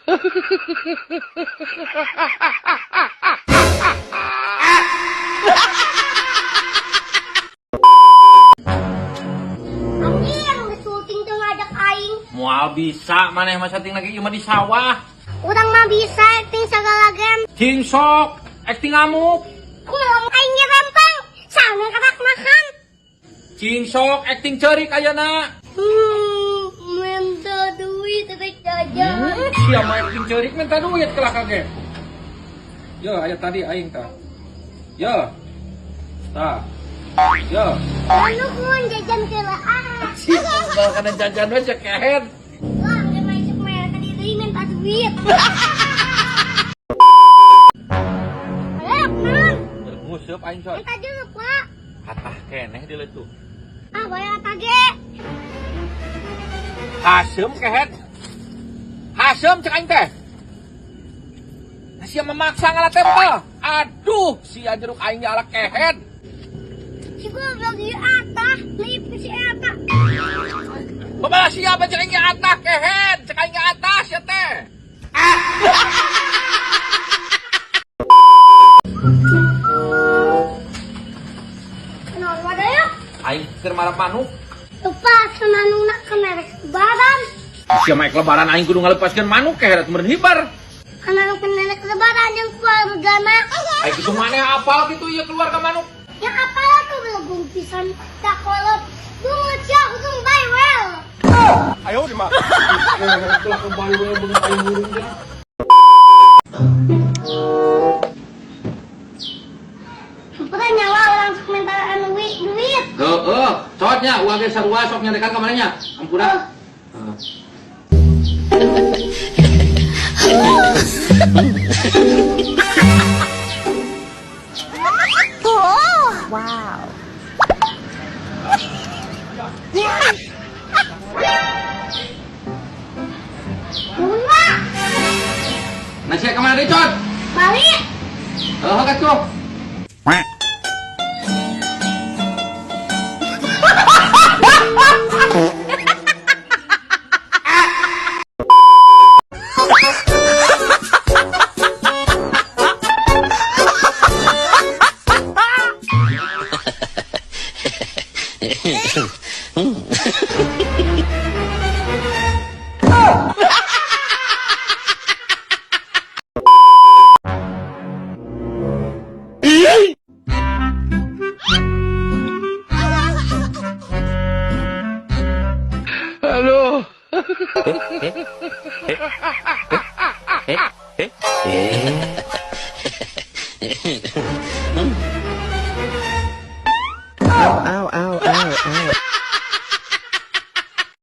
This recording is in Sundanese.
Anjir, geus syuting teu ngajak aing. Moal bisa maneh mah syuting lagi ieu mah di sawah. Urang mah bisa acting segala gen. Cing sok, acting ngamuk. Kumaha aing nyerempeng, sana karak makan. Cing sok, acting ceurik ayeuna. Minta duit rek jajan. Sia mah acting ceurik minta duit kalah kage. Yo, aya tadi aing tah. Yo. Tah. Yo. Nuhun jajan heula ah. Sih, kalau kana jajan we cek kehed. Wah, geus masuk mah tadi deui minta duit. Eh, naon? Nguseup aing coy. Minta jeruk, Pak. Hatah keneh di tuh. Ah, bayar tage. Haseum kehed. Haseum cek aing teh. Nah, sia memaksa ngala tempel. Aduh, sia jeruk aing ala kehed. Si goblok ieu atah, lip si eta. Bapak siapa cek aing atah kehed, cek aing atas ya teh. Naon wadah ya? Aing keur marap manuk. Lepas manukna ke merek lebaran. Sia mah lebaran aing kudu ngalepaskeun manuk kehed atuh meureun hibar. Karena nu merek lebaran jeung keluarga mah. Aing kitu maneh apal kitu ieu keluarga manuk. Yang apa tuh belagung pisan tak kolot. Bunga cia hudung baiwel. Ayo di mah. Telah kembali we beungeut aing hurung teh. Hampura nyawa orang sok minta duit duit. Heeh, cocoknya uang ge sarua sok nyantekan ka manehnya. Ampura. Heeh. Wow. Nuhun, Pak. Nah, sia ka mana deui, Cot? Balik. Heeh, katuh. Aduh.